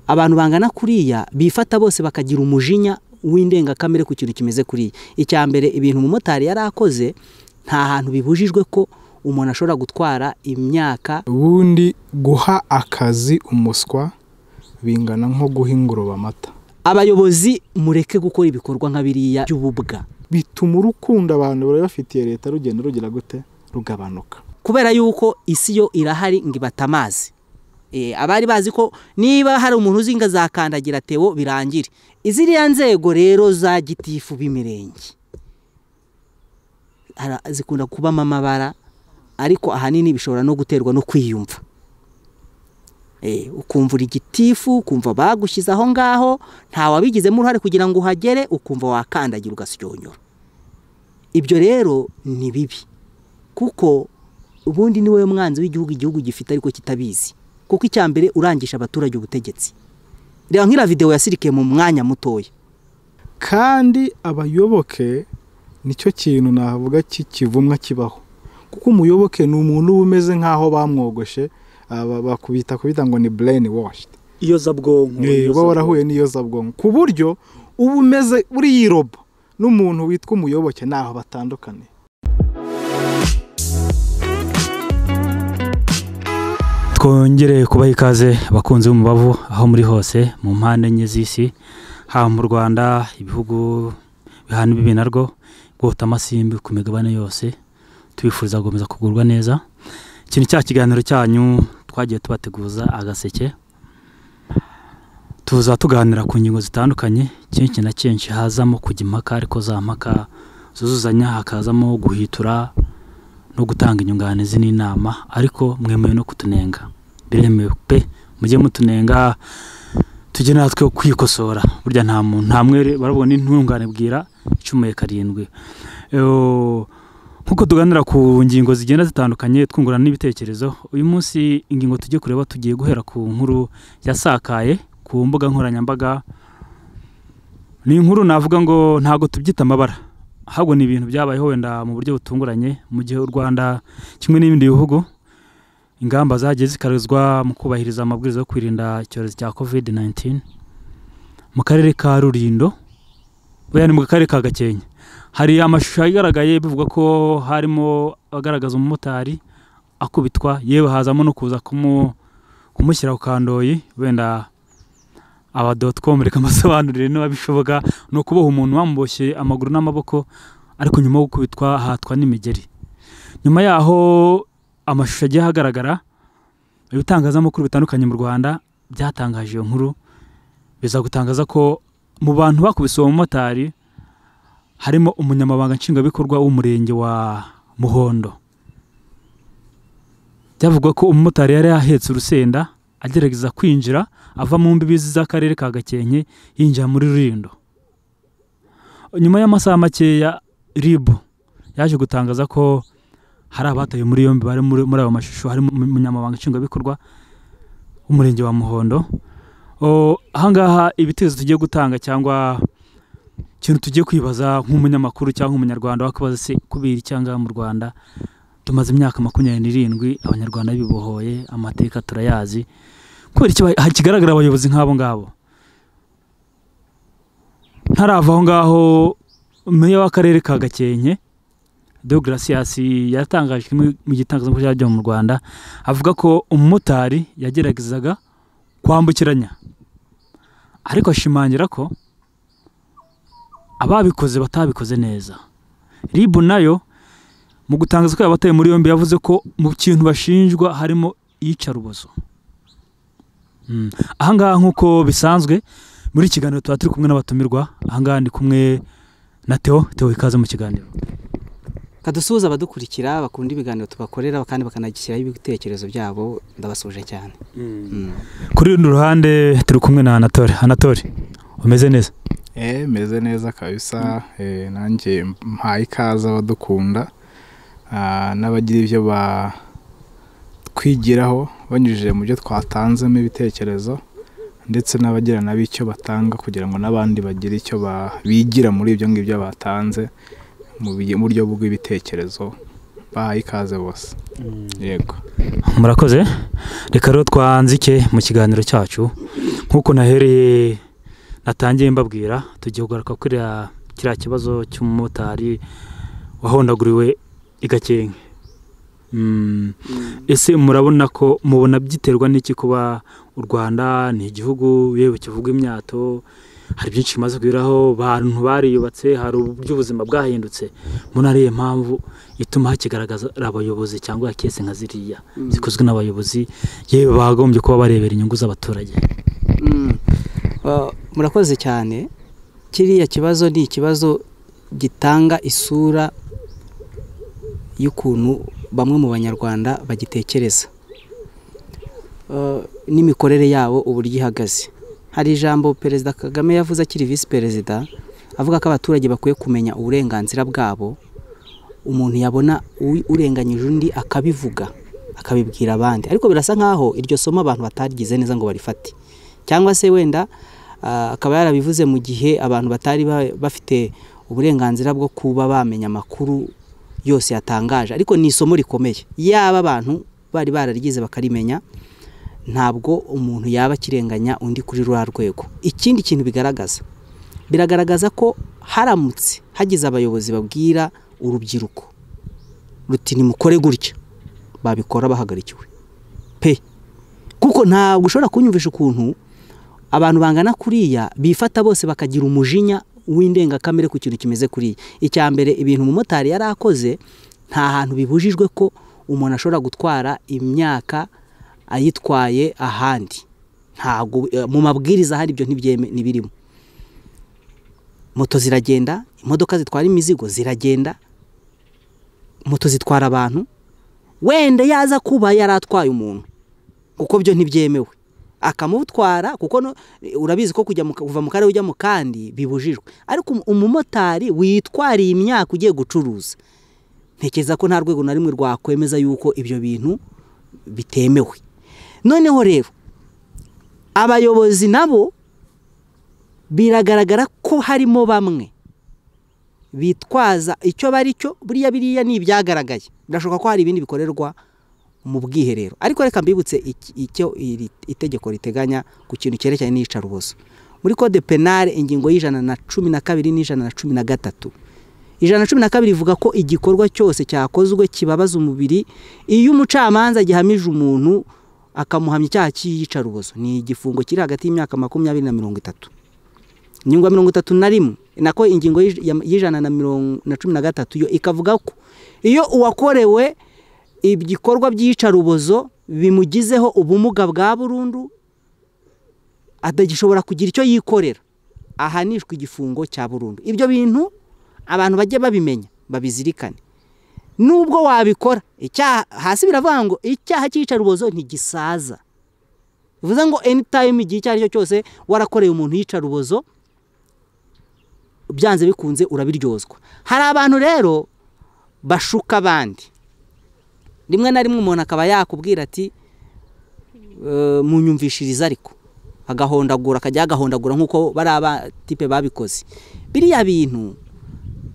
Abantu bangana kuriya bifata bose bakagira umujinya w'indengakamere ku kintu kimeze kuriya. Icya mbere, ibintu umumotari yari akoze nta hantu bibujijwe ko umuntu ashobora gutwara imyaka. Ubundi guha akazi umuswa bingana nko guha ingurube amata. Abayobozi mureke gukora ibikorwa nka biriya by'ububwa. Bituma urukundo abantu bari bafitiye leta rugenda rugira gute, rugabanuka. Kubera yuko isi yo irahari ngo ibatamazi. Abari bazi ko niba hari umuntu uzi ngo azakandagira Theo birangire. Iziriya nzego rero za gitifu b'imirenge zikunda kubamo amabara, ariko ahanini bishobora no guterwa no kwiyumva. Ukumva uri gitifu, ukumva bagushyize aho ngaho, nta wabigizemo uruhare kugira ngo uhagere, ukumva wakandagira ugasyonyora. Ibyo rero ni bibi, kuko ubundi ni wowe mwanzi w'igihugu, igihugu gifite ariko kitabizi. Kuko icya mbere urangisha abaturage ubutegetsi. Reba nk'ira video yasirikiye mu mwanya mutoya. Kandi abayoboke nicyo kintu navuga kivumwa kibaho, kuko umuyoboke ni umuntu uba umeze nk'aho bamwogoshe, bakubita kubita ngo ni brain washed, iyozabwonko, uba warahuye n'iyozabwonko, ku buryo uba umeze uri yirobo n'umuntu witwa umuyoboke naho batandukanye. Twongere kubaha ikaze abakunzi b'Umubavu aho muri hose mu mpande enye z'isi, haba mu Rwanda, ibihugu bihana imbibi narwo, bwota amasimbi ku migabane yose, tubifuriza gukomeza kugurwa neza. Iki ni cya kiganiro cyanyu twagiye tubateguza agaseke, tuza tuganira ku ngingo zitandukanye, kenshi na kenshi hazamo kujya impaka, ariko za mpaka zuzuzanya, hakazamo guhitura no gutanga inyunganizi n'inama, ariko mwemewe no kutunenga, biremewe pe, mujye mutunenga tujye natwe kwikosora. Burya nta muntu nta mwere barabona intungane bwira 17. Nkuko tuganira ku ngingo zigenda zitandukanye twungurana n'ibitekerezo, uyu munsi ingingo tugiye kureba, tugiye guhera ku nkuru yasakaye ku mbuga nkoranyambaga. Ni inkuru navuga ngo ntago tubyita amabara, ahubwo ni ibintu byabayeho wenda mu buryo butunguranye, mu gihe u Rwanda kimwe n'ibindi bihugu ingamba zagiye zikarizwa mu kubahiriza amabwiriza yo kwirinda icyorezo cya COVID-19. Mu karere ka Rulindo, oya ni mu karere ka Gakenke, hari amashusho agaragaye bivuga ko harimo agaragaza umumotari akubitwa, yewe hazamo no kuza kumushyira ku kandoyi. Wenda aba.com reka mbasobanurire niba bishoboka, ni ukuboha umuntu wamuboshye amaguru n'amaboko, ariko nyuma yo gukubitwa ahatwa n'imigeri. Nyuma yaho amashusho agiye ahagaragara, ibitangazamakuru bitandukanye mu Rwanda byatangaje iyo nkuru, biza gutangaza ko mu bantu bakubise uwo mumotari harimo umunyamabanga nshingwabikorwa w'umurenge wa Muhondo. Byavugwa ko umumotari yari ahetse urusenda agerageza kwinjira ava mu mbibi z'akarere ka Gakenke yinjira muri Rulindo. Nyuma y'amasaha makeya RIB yaje gutangaza ko hari abataye muri yombi bari muri ayo mashusho, harimo umunyamabanga nshingwabikorwa w'umurenge wa Muhondo. Ahangaha ibitekerezo tugiye gutanga cyangwa ikintu tugiye kwibaza nk'umunyamakuru cyangwa umunyarwanda wakubaza, se kubira cyangwa mu Rwanda tumaze imyaka 27 abanyarwanda bibohoye, amateka turayazi, kubera iki hakigaragara abayobozi nk'abo ngabo? Ntarava aho ngaho, meya w'akarere ka Gakenke Deogratias yatangaje mu gitangazamakuru cyo mu Rwanda, avuga ko umumotari yageragezaga kwambukiranya, ariko ashimangira ko ababikoze batabikoze neza. RIB nayo mu gutangaza ko yabataye muri yombi yavuze ko mu kintu bashinjwa harimo iyicarubozo. Ahangaha nkuko bisanzwe muri kiganiro tuba turi kumwe n'abatumirwa, ahangaha ndi kumwe na Theo. Theo, ikaze mu kiganiro. Kadusuhuza abadukurikira bakunda ibiganiro tubakorera kandi bakanagishyiraho ibitekerezo byabo, ndabasuje cyane. Kuri runo ruhande turi kumwe na Anatole. Anatole, umeze neza? Meze neza kabisa. Nanjye mpaye ikaze abadukunda n'abagira ibyo batwigiraho banyujije mu byo twatanzemo ibitekerezo, ndetse n'abagira nabo icyo batanga kugira ngo n'abandi bagire icyo bigira muri ibyo ngibyo batanze mu buryo bw'ibitekerezo. Bahaye ikaze bose. Yego, murakoze. Reka rero twanzike mu kiganiro cyacu nk'uko nahereye natangiye mbabwira, tugiye kugaruka kuri kiriya kibazo cy'umumotari wahondaguriwe i Gakenke. Ese murabona ko mubona byiterwa n'iki kuba u Rwanda ni igihugu yewe kivuga imyato, hari byinshi bimaze kugeraho, abantu bariyubatse, hari uburyo ubuzima bwahindutse, mbona ariyo mpamvu ituma hakigaragaza abayobozi cyangwa kese nka ziriya zikozwe n'abayobozi yewe bagombye kuba barebera inyungu z'abaturage? Murakoze cyane. Kiriya kibazo ni ikibazo gitanga isura y'ukuntu bamwe mu Banyarwanda bagitekereza n'imikorere yabo uburyo ihagaze. Hari ijambo Perezida Kagame yavuze akiri visi perezida, avuga ko abaturage bakwiye kumenya uburenganzira bwabo, umuntu yabona urenganyije undi akabivuga, akabibwira abandi. Ariko birasa nkaho iryo somo abantu bataryize neza ngo barifate, cyangwa se wenda akaba yarabivuze mu gihe abantu batari bafite uburenganzira bwo kuba bamenya amakuru yose yatangaje. Ariko ni isomo rikomeye, yaba abantu bari bararyize bakarimenya, ntabwo umuntu yaba akirenganya undi kuri rwa rwego. Ikindi kintu bigaragaza, biragaragaza ko haramutse hagize abayobozi babwira urubyiruko ruti nimukore gutya, babikora bahagarikiwe pe. Kuko ntabwo ushobora kunyumvisha ukuntu abantu bangana kuriya bifata bose bakagira umujinya w'indengakamere ku kintu kimeze kuriya. Icya mbere, ibintu umumotari yari akoze, nta hantu bibujijwe ko umuntu ashobora gutwara imyaka ayitwaye ahandi, ntabwo mu mabwiriza hari ibyo ntibirimo. Moto ziragenda, imodoka zitwara imizigo ziragenda, moto zitwara abantu. Wenda yaza kuba yaratwaye umuntu, kuko byo ntibyemewe, akamutwara, kuko urabizi ko kujya kuva mu karere ujya mu kandi bibujijwe. Ariko umumotari witwariye imyaka ugiye gucuruza, ntekereza ko nta rwego na rimwe rwakwemeza yuko ibyo bintu bitemewe. Noneho rero abayobozi nabo biragaragara ko harimo bamwe bitwaza icyo bari cyo. Buriya biriya ni ibyagaragaye, birashoboka ko hari ibindi bikorerwa mu bwiherero. Ariko reka mbibutse icyo iri itegeko riteganya ku kintu cyerekeranye n'iyicarubozo. Muri code penal ingingo y'112 n'113, 112 ivuga ko igikorwa cyose cyakozwe kibabaza umubiri, iyo umucamanza gihamije umuntu akamuhamya icyaha cy'iyicarubozo, ni igifungo kiri hagati y'imyaka 20 na 30. Ingingo ya 31, nako ingingo y'113 yo ikavuga ko iyo uwakorewe ibikorwa by'iyicarubozo bimugizeho ubumuga bwa burundu, atagishobora kugira icyo yikorera, ahanishwa igifungo cya burundu. Ibyo bintu abantu bajye babimenya, babizirikane. Nubwo wabikora icyaha, hasi biravuga ngo icyaha cy'iyicarubozo ntigisaza. Bivuze ngo anytime, igihe icyo ari cyo cyose warakoreye umuntu yicarubozo, byanze bikunze urabiryozwa. Hari abantu rero bashuka abandi, rimwe na rimwe umuntu akaba yakubwira ati munyumvishiriza, ariko agahondagura, akajya agahondagura nk'uko bari abatipe babikoze. Biriya bintu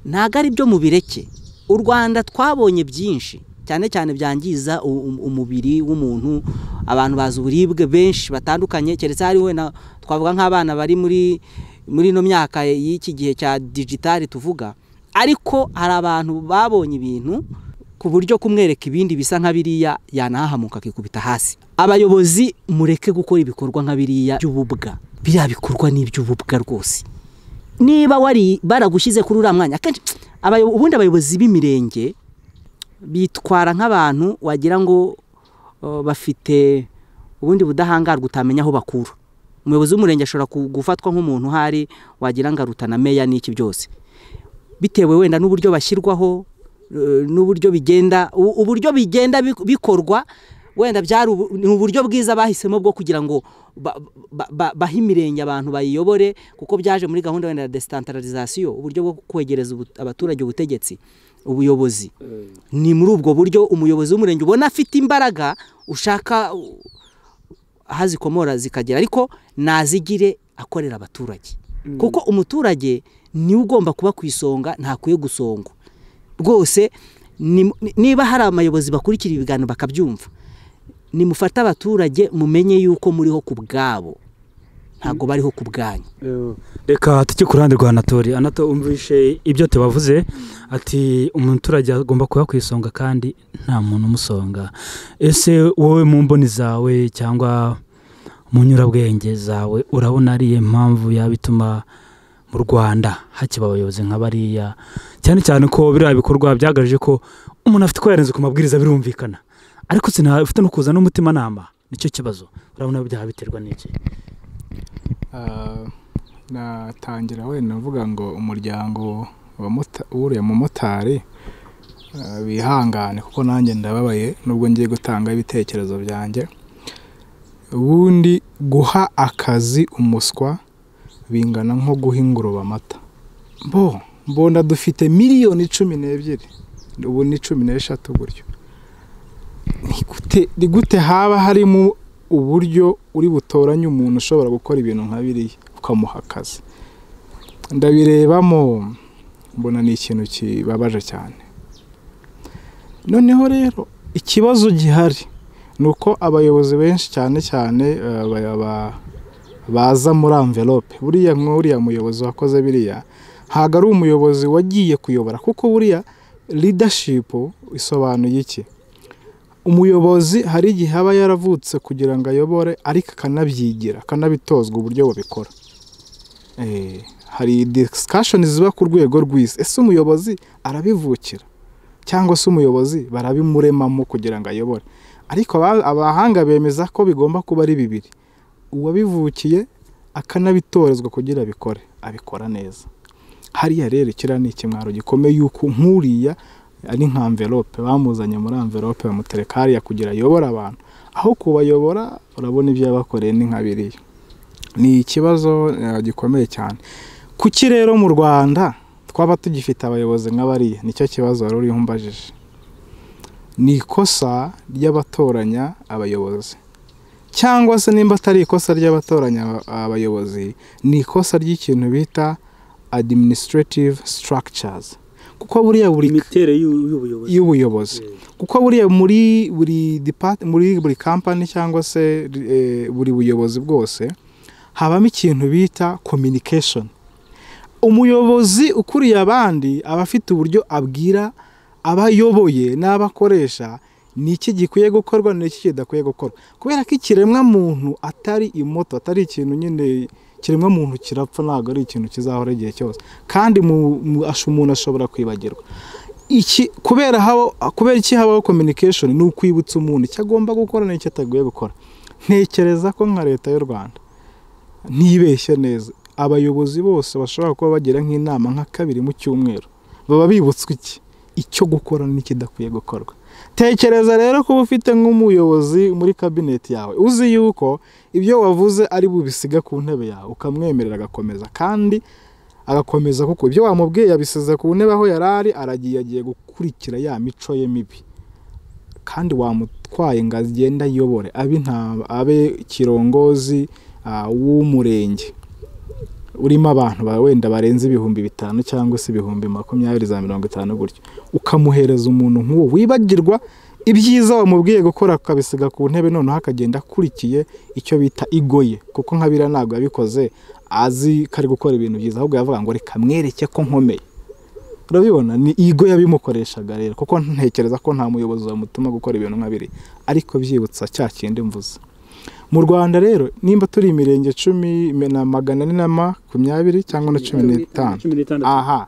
ntabwo ari byo, mubireke. U Rwanda twabonye byinshi, cyane cyane byangiza umubiri w'umuntu. Abantu bazi uburibwe benshi batandukanye, keretse hari wenda twavuga nk'abana bari muri ino myaka y'iki gihe cya digitali tuvuga. Ariko hari abantu babonye ibintu ku buryo kumwereka ibindi bisa nka biriya yanahahamuka akikubita hasi. Abayobozi mureke gukora ibikorwa nka biriya by'ububwa. Biriya bikorwa ni iby'ububwa rwose. Niba wari baragushyize kuri uriya mwanya, akenshi ubundi abayobozi b'imirenge bitwara nk'abantu wagira ngo bafite ubundi budahangarwa utamenya aho bakura. Umuyobozi w'umurenge ashobora gufatwa nk'umuntu uhari wagira ngo arutana meya n'iki byose, bitewe wenda n'uburyo bashyirwaho, n'uburyo bigenda, uburyo bigenda bikorwa. Wenda byari ni uburyo bwiza bahisemo bwo kugira ngo bahe imirenge abantu bayiyobore, kuko byaje muri gahunda wenda ya decentralisation, uburyo bwo kwegereza abaturage ubutegetsi, ubuyobozi. Ni muri ubwo buryo umuyobozi w'umurenge ubona afite imbaraga, ushaka aho azikomora zikagera, ariko nazigire akorera abaturage. Kuko umuturage niwe ugomba kuba ku isonga, ntakwiye gusongwa rwose. Niba hari abayobozi bakurikira ibiganiro bakabyumva, nimufate abaturage mumenye yuko muriho ku bwabo, ntabwo bariho ku bwanyu. Reka tujye ku ruhande rwa Anatole. Anatole, umvishe ibyo tubavuze, ati umuturage agomba kuba ku isonga kandi nta muntu umusonga. Ese wowe mu mboni zawe cyangwa mu nyurabwenge zawe urabona ari impamvu yaba ituma mu Rwanda hakiba abayobozi nka bariya, cyane cyane ko biriya bikorwa byagaragaje ko umuntu afite ko yarenze ku mabwiriza birumvikana, ariko sinafite no kuza n'umutimanama, nicyo kibazo. Urabona byaba biterwa n'iki? Natangira wenda mvuga ngo umuryango w'uriya mumotari bihangane, kuko nanjye ndababaye nubwo ngiye gutanga ibitekerezo byanjye. Ubundi guha akazi umuswa bingana nko guha ingurube amata. Mbona dufite 12 miliyoni, ubu ni 13 gutyo. Ni gute haba harimo uburyo uri butoranye umuntu ushobora gukora ibintu nka biriya ukamuha akazi? Ndabirebamo mbona ni ikintu kibabaje cyane. Noneho rero ikibazo gihari ni uko abayobozi benshi cyane cyane baza muri envelope. Buriya nk'uriya muyobozi wakoze biriya ntabwo ari umuyobozi wagiye kuyobora, kuko buriya leadership isobanuye iki? Umuyobozi hari igihe aba yaravutse kugira ngo ayobore, ariko akanabyigira, akanabitozwa uburyo babikora. Hari discussion ziba ku rwego rw'isi: ese umuyobozi arabivukira cyangwa se umuyobozi barabimuremamo kugira ngo ayobore? Ariko abahanga bemeza ko bigomba kuba ari bibiri: uwabivukiye akanabitorezwa kugira abikore, abikora neza. Hariya rero kiriya ni ikimwaro gikomeye, yuko nk'uriya ari nka envelope, bamuzanye muri envelope bamutereka hariya kugira ayobore abantu, aho kubayobora urabona ibyo yabakoreye ni nka biriya. Ni ikibazo gikomeye cyane. Kuki rero mu Rwanda twaba tugifite abayobozi nka bariya? Nicyo kibazo wari uriho umbajije. Ni ikosa ry'abatoranya abayobozi, cyangwa se nimba atari ikosa ry'abatoranya abayobozi, ni ikosa ry'ikintu bita administrative structures, kuko buriya buri imiterere y'ubuyobozi, y'ubuyobozi, kuko buriya muri buri department, muri buri company cyangwa se buri buyobozi bwose habamo ikintu bita communication. Umuyobozi ukuriye abandi aba afite uburyo abwira abayoboye n'abakoresha ni iki gikwiye gukorwa n'iki kidakwiye gukorwa, kubera ko ikiremwa muntu atari imoto, atari ikintu nyine. Ikiremwa muntu kirapfa, ntabwo ari ikintu kizahora igihe cyose, kandi umuntu ashobora kwibagirwa iki. Kubera iki habaho communication? Ni ukwibutsa umuntu icyo agomba gukora n'icyo atagomba gukora. Ntekereza ko nka leta y'u Rwanda, ntibeshye neza, abayobozi bose bashobora kuba bagira nk'inama nka kabiri mu cyumweru, baba bibutswa iki icyo gukora n'ikidakwiye gukorwa. Tekereza rero kuba ufite nk'umuyobozi muri kabineti yawe uzi yuko ibyo wavuze ari bubisiga ku ntebe yawe, ukamwemerera agakomeza, kandi agakomeza kuko ibyo wamubwiye yabisize ku ntebe aho yari ari, aragiye, agiye gukurikira ya mico ye mibi, kandi wamutwaye ngo agende ayobore, abe kirongozi w'umurenge urimo abantu wenda barenze 5000 cyangwa se 20,000 za 50 gutyo, ukamuhereza umuntu nk'uwo wibagirwa ibyiza wamubwiye gukora akabisiga ku ntebe, noneho akagenda akurikiye icyo bita ego ye, kuko nka biriya ntabwo yabikoze azi ko ari gukora ibintu byiza, ahubwo yavuga ngo reka mwereke ko nkomeye. Urabibona ni ego yabimukoreshaga rero, kuko ntekereza ko nta muyobozi wamutuma gukora ibintu nka biriya. Ariko byibutsa cya kindi mvuze: mu Rwanda rero nimba turi imirenge 420 cyangwa na 15, 16. Aha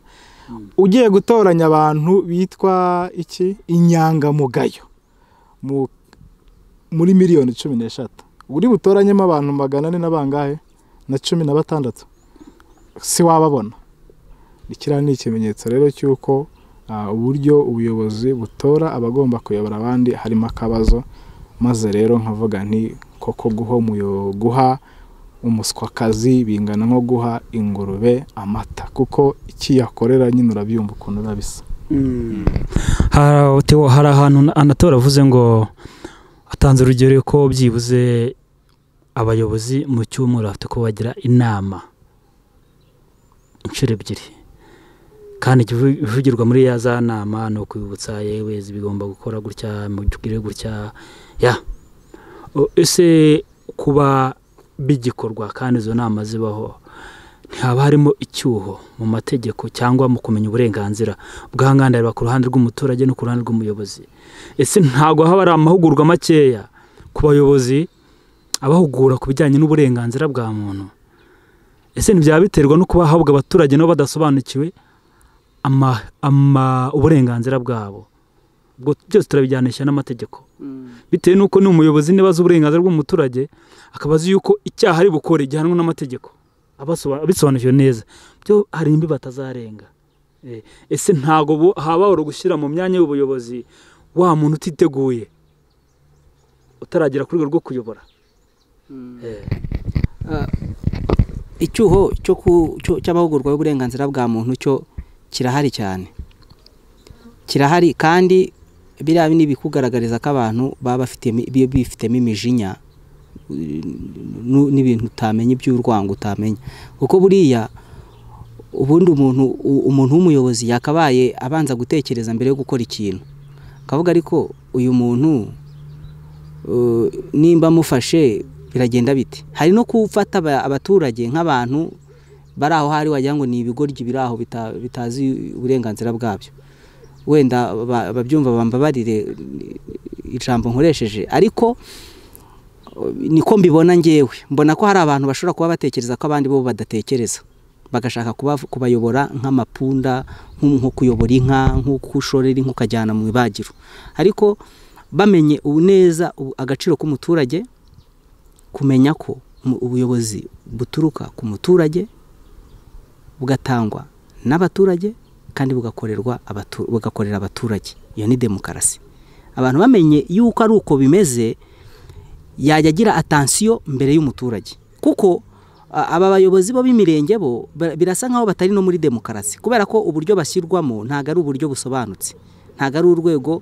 ugiye gutoranya abantu bitwa iki, inyangamugayo, muri 13 miliyoni, uri butoranyemo abantu 400 na bangahe na 16, si wababona. Kiriya ni ikimenyetso rero cy'uko uburyo ubuyobozi butora abagomba kuyobora abandi harimo akabazo. Maze rero nkavuga nti koko guha umuswakazi bingana nko guha ingurube amata, kuko icyo yakorera nyine urabyumva ukuntu biba bisa. Theo, hari ahantu Anatole avuze ngo atanze urugero ko byibuze abayobozi mu cyumweru bafite ko bagira inama inshuro ebyiri. Kandi ikivugirwa muri ya za nama ni ukwibutsa yewe bigomba gukora gutya, mugire gutya ya. Ese kuba bigikorwa kandi izo nama zibaho, ntihaba harimo icyuho mu mategeko cyangwa mu kumenya uburenganzira bw'ahangandarwa ku ruhande rw'umuturage no ku ruhande rw'umuyobozi? Ese ntabwo haba hari amahugurwa makeya ku bayobozi abahugura ku bijyanye n'uburenganzira bwa muntu? Ese ntibyaba biterwa no kuba habwa abaturage nabo badasobanukiwe uburenganzira bwabo? Ubwo byose turabijyanisha n'amategeko, bitewe n'uko ni umuyobozi niba azi uburenganzira bw'umuturage, akaba azi yuko icyaha ari bukore gihanwa n'amategeko, abisobanukiwe neza, byo hari imbi batazarenga. Ese ntabwo habaho gushyira mu myanya y'ubuyobozi wa muntu utiteguye, utaragera ku rwego rwo kuyobora? Icyuho cy'amahugurwa y'uburenganzira bwa muntu cyo kirahari cyane, kirahari, kandi biriya ni ibikugaragariza ko abantu baba bifitemo imijinya n'ibintu utamenya, iby'urwango utamenya, kuko buriya ubundi umuntu w'umuyobozi yakabaye abanza gutekereza mbere yo gukora ikintu, akavuga ariko uyu muntu nimba amufashe biragenda bite. Hari no gufata abaturage nk'abantu bari aho hari wagira ngo ni ibigoryi biri aho bitazi uburenganzira bwabyo. Wenda ababyumva bambabarire ijambo nkoresheje, ariko niko mbibona ngewe. Mbona ko hari abantu bashobora kuba batekereza ko abandi bo badatekereza, bagashaka kubayobora nk'amapunda, nko kuyobora inka, nk'uko ushorera inka ukajyana mu ibagiro. Ariko bamenye ubu neza agaciro k'umuturage, kumenya ko ubuyobozi buturuka ku muturage, bugatangwa n'abaturage, kandi bugakorera abaturage. Iyo ni demokarasi. Abantu bamenye yuko ari uko bimeze, yajya agira attention mbere y'umuturage, kuko aba bayobozi bo b'imirenge bo birasa nkaho batari no muri demokarasi, kubera ko uburyo bashyirwamo ntago ari uburyo busobanutse, ntago ari urwego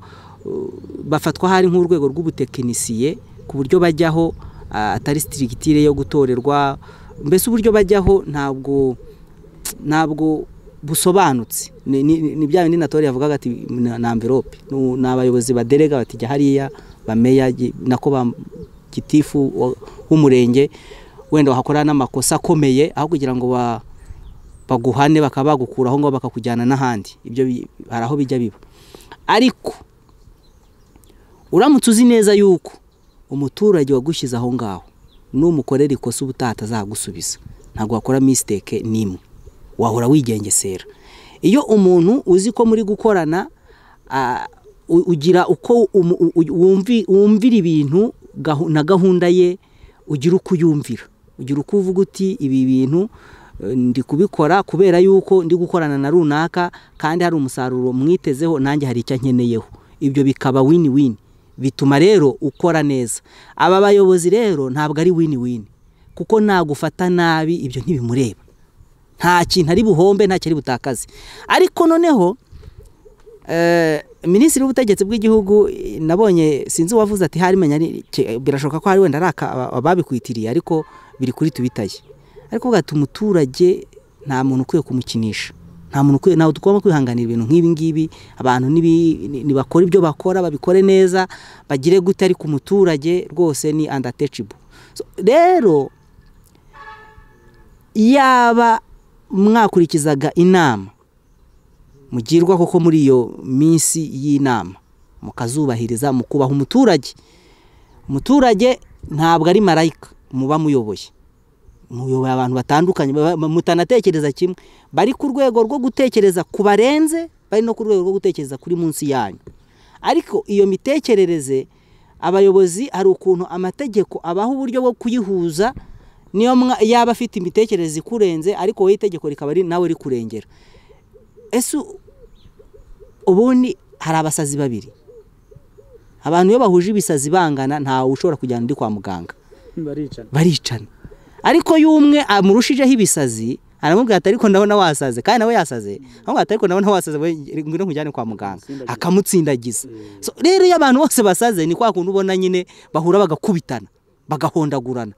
bafatwa hari nk'urwego rw'ubutekinisiye, ku buryo bajyaho atari structure yo gutorerwa, mbese uburyo bajyaho ntabwo busobanutse. Ni bya bindi Natori yavugaga ati na envelope, ni abayobozi baderega bati jya hariya bameya nako ba gitifu w'umurenge, wenda wakora n'amakosa akomeye, aho kugira ngo baguhane bakaba bagukuraho ngo bakakujyana n'ahandi. Ibyo hari aho bijya biba. Ariko uramutse uzi neza yuko umuturage wagushyize aho ngaho numukorera ikosa ubutaha atazagusubiza, ntabwo wakora mistake nimwe, wahora wigengesera. Iyo umuntu uzi ko muri gukorana, ugira uko wumvira ibintu na gahunda ye, ugira uko uyumvira, ugira uko uvuga uti ibi bintu ndi kubikora kubera yuko ndi gukorana na runaka, kandi hari umusaruro mwitezeho, nanjye hari icyo nkeneyeho. Ibyo bikaba win-win, bituma rero ukora neza. Aba bayobozi rero ntabwo ari win-win, kuko nagufata nabi ibyo ntibimureba, nta kintu ari buhombe, nta kiri butakaze. Ariko noneho Minisitiri w'ubutegetsi bw'igihugu nabonye, sinzi uwavuze ati hari menya, birashoboka ko hari wenda ari ababikwitiriye, ariko biri kuri Twitter ye, ariko uvuga ati umuturage nta muntu ukwiye kumukinisha, nta muntu ukwiye, ntawe tugomba kwihanganira ibintu nk'ibi ngibi. Abantu nibakora ibyo bakora babikore neza, bagire gute, ariko umuturage rwose ni untouchable. Rero yaba mwakurikizaga inama mugirwa koko muri iyo minsi y'inama, mukazubahiriza, mukubaha umuturage. Umuturage ntabwo ari marayika muba muyoboye, muyoboye abantu batandukanye mutanatekereza kimwe, bari ku rwego rwo gutekereza kubarenze, bari no ku rwego rwo gutekereza kuri munsi yanyu. Ariko iyo mitekerereze abayobozi hari ukuntu amategeko abaha uburyo bwo kuyihuza, niyo yaba afite imitekerereze ikurenze, ariko wowe itegeko rikaba ari nawe rikurengera. Ese ubundi hari abasazi babiri, abantu iyo bahuje ibisazi bangana ntawe ushobora kujyana undi kwa muganga, baricana. Ariko y'umwe amurushijeho ibisazi aramubwira ati ariko ndabona wasaze, kandi nawe yasaze, aramubwira ati ariko ndabona wasaze, ngwino nkujyane kwa muganga, akamutsindagiza. So rero iyo abantu bose basaze ni kwa kuntu ubona nyine bahura bagakubitana, bagahondagurana.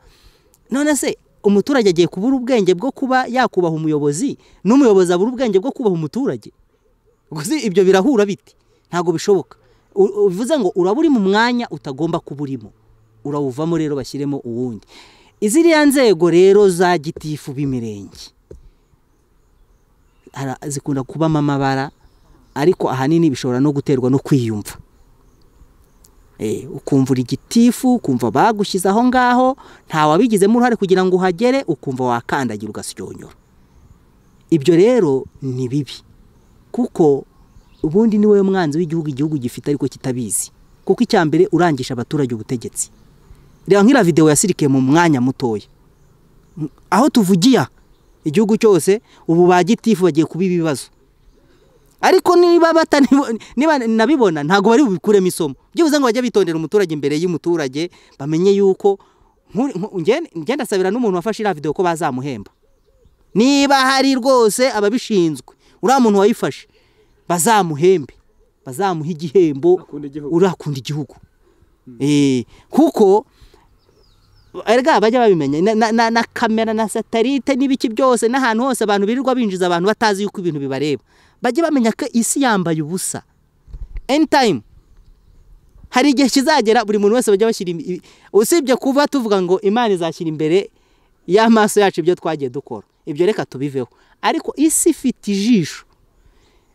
None se umuturage agiye kubura ubwenge bwo kuba yakubaha umuyobozi, n'umuyobozi abura ubwenge bwo kubaha umuturage. Gusa ibyo birahura bite? Ntabwo bishoboka. Uvuze ngo uraba uri mu mwanya utagomba kuba urimo, urawuvamo rero bashyiremo uwundi. Iziriya nzego rero za gitifu b'imirenge zikunda kubamo amabara, ariko ahanini bishobora no guterwa no kwiyumva. Ukumva uri gitifu, ukumva bagushyize aho ngaho, nta wabigizemo uruhare kugira ngo uhagere, ukumva wakandagira ugasyonyora. Ibyo rero ni bibi, kuko ubundi ni wowe mwanzi w'igihugu, igihugu gifite ariko kitabizi. Kuko icya mbere urangisha abaturage ubutegetsi. Reba nk'ira video yasirikiye mu mwanya mutoya, aho tuvugiya igihugu cyose ubu ba gitifu bagiye kuba ibibazo. Ariko niba niba nabibona ntago bari bubikuremo isomo, byibuze ngo bajye bitondera umuturage imbere y'umuturage, bamenye yuko ngenda sabira n'umuntu wafashe ira video ko bazamuhemba. Niba hari rwose ababishinzwe, uriya muntu wayifashe bazamuhembe, bazamuha igihembo, urakunda igihugu. Kuko erega bajya babimenya na kamera na satellite n'ibiki byose n'ahantu hose abantu birirwa binjiza abantu batazi yuko ibintu bibareba. Bajye bamenya ko isi yambaye ubusa. Anytime hari igihe kizagera buri muntu wese bajya bashyira, usibye kuba tuvuga ngo Imana izashyira imbere y'amaso yacu ibyo twagiye dukora, ibyo reka tubiveho, ariko isi ifite ijisho